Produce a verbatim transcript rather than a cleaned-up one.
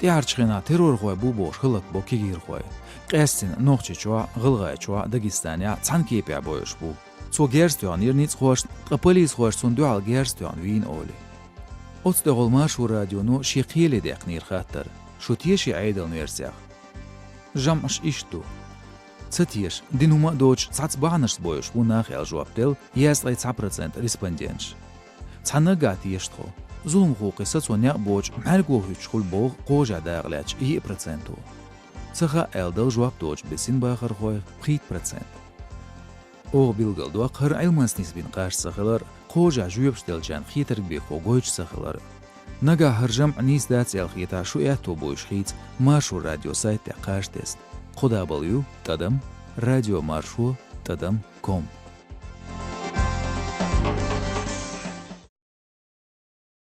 ТӀаьхьарчу хенахь террорхой бу бохуш хӀаллакбо кегийрхой. Къаьсттина Нохчийчохь, ГӀалгӀайчохь, Дагестанехь цхьана кепехь бойуш бу. Цо герз тоьхнера ницкъахошна, ткъа полисхоша цунна дуьхьал герз тоьхна вийна олий. Оцу тӀехула Маршо радионо шен кхеле даьккхинера хаттар: «Шу теша Ӏедалан версех?» ЖамӀаш иштта ду: ца теша, дина хӀума а доцуш, цхьацца бахьанашца бойуш бу нах аьлла жоп делла дезткъе цхьа процент респонденташа. Цхьа наггахь теша тхо. Зуламхо кхин сацо некъ боцуш, мӀаьрго хӀуьттуш хуьлу боху кхажахь дакъа лаьтташ йиъ проценто. Ца хаьа аьлла дала жоп доцуш бисина бахархой пхийтта процент. Оха билгалдоккху хӀара Ӏилманца нисбина кхаж ца хилар, кхажахь жоьпаш деллачарна хетарг бен хӀума гойтуш ца хилар. Нагахь хӀара жамӀ нийса дац аьлла хетахь, шу аьтто буйш хийца Маршо радион сайта тӀехь кхаж тесна. Кхо дабл ю тӀадам радио маршо тӀадам ком.